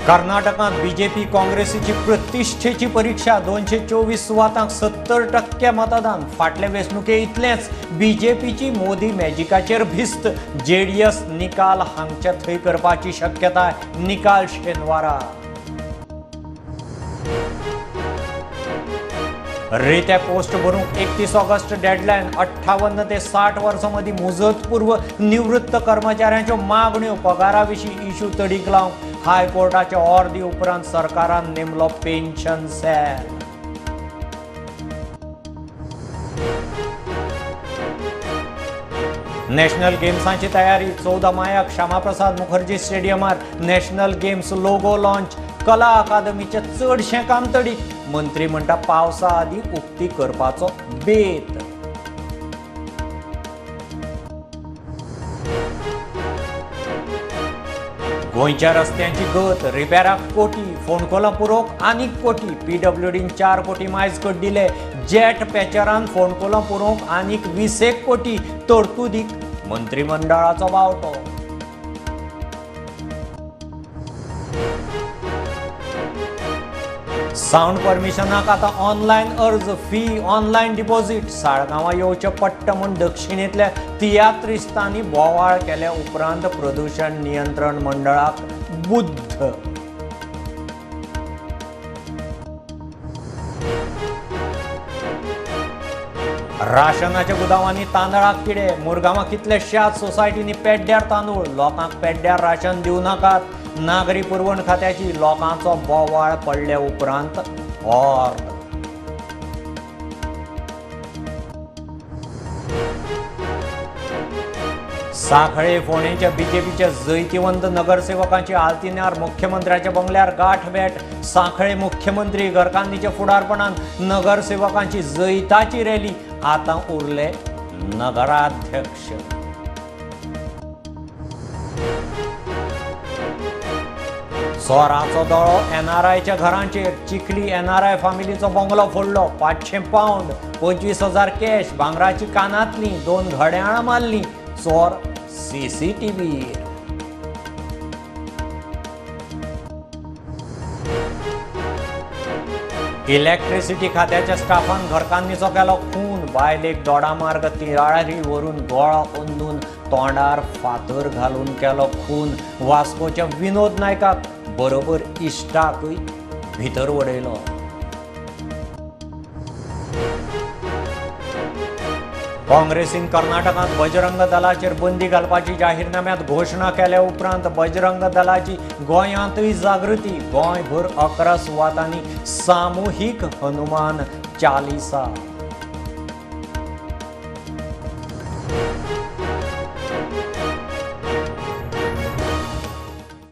कर्नाटकांत बीजेपी काँग्रेसीची प्रतिष्ठेची परीक्षा 224 सुवातांक 70% मतदान. फाटले वेंचणुके इतलेंच बीजेपीची मोदी मॅजिकाचेर भिस्त. जेडीएस निकाल हांगचे थंय करपाची शक्यताय. निकाल शेनवारा. रित्या पोस्ट भरूंक 31 ऑगस्ट डेडलायन. 58 ते 60 वर्सां मदीं मुजतपूर्व निवृत्त कर्मचाऱ्यांच्यो मागण्यो. पगारा विशीं इशू तडीक लावंक हायकोर्टाच्या ऑर्दी उपरांत सरकारान नेमलो पेन्शन सेल. नॅशनल गेम्सांची तयारी. 14 मायाक श्यामाप्रसाद मुखर्जी स्टेडियमार नॅशनल गेम्स लोगो लॉन्च. कला अकादमीचें चडशें काम तडीक. मंत्री म्हणटा पावसा आदीं उक्ती करपाचो बेत. गोंयच्या रस्त्यांची गत. रिपेराक कोटी, फोंडकोलां पुरोवंक आनीक कोटी. पीडब्ल्यूडीन 4 कोटी मायज कड्डिले. जेट पॅचरान फोंडकोलां पुरोवंक आनीक 20 कोटी तरतुदीक मंत्रिमंडळाचो बावटो. सावंड परमिशनाक आतां ऑनलायन अर्ज, फी ऑनलायन डिपॉझिट. साळगांवां येवचें पडटा म्हूण दक्षिणेंतल्या तियात्रिस्तांनी बोवाळ केल्या उपरांत प्रदूशण नियंत्रण मंडळाक बुद्ध. राशनाच्या गुदावांनी तांदळाक किडे. मुरगांवां कितल्याश्याच सोसायटींनी पेड्ड्यार तांदूळ. लोकांक पेड्ड्यार राशन दिवं नाकात. नागरी पुरवण खात्याची लोकांचो बोवाळ पडले उपरांत ऑर्द. सांखळे फोंडेंच्या बीजेपीच्या जैतिवंत नगरसेवकांची आल्तिन्यार मुख्यमंत्र्याच्या बंगल्यार गाठ भेट. सांखळे मुख्यमंत्री घरकान्नीच्या फुडारपणान नगरसेवकांची जैताची रॅली. आतां उरले नगराध्यक्ष. चोराचो दोळो एनआरआयच्या घरांचेर. चिखली एनआरआय फामिलीचो बंगलो फोडलो. 500 पावंड, 25,000 कॅश, भांगराची कानांतली 2 घड्याळां मारली. चोर सीसीटीव्हीर. इलेक्ट्रिसिटी खात्याच्या स्टाफान घरकान्नीचो केलो खून. बायलेक दोडामार्ग तिळारी व्हरून गोळो अंदून तोंडार फातर घालून केलो खून. वास्कोच्या विनोद नायकाक बरोबर इश्टाकूय भितर उडयलो. काँग्रेसीन कर्नाटकांत बजरंग दलाचेर बंदी घालपाची जाहीरनाम्यांत घोशणा केल्या उपरांत बजरंग दलाची गोंयांतूय जागृती. गोंयभर 11 सुवातांनी सामुहीक हनुमान चालिसा.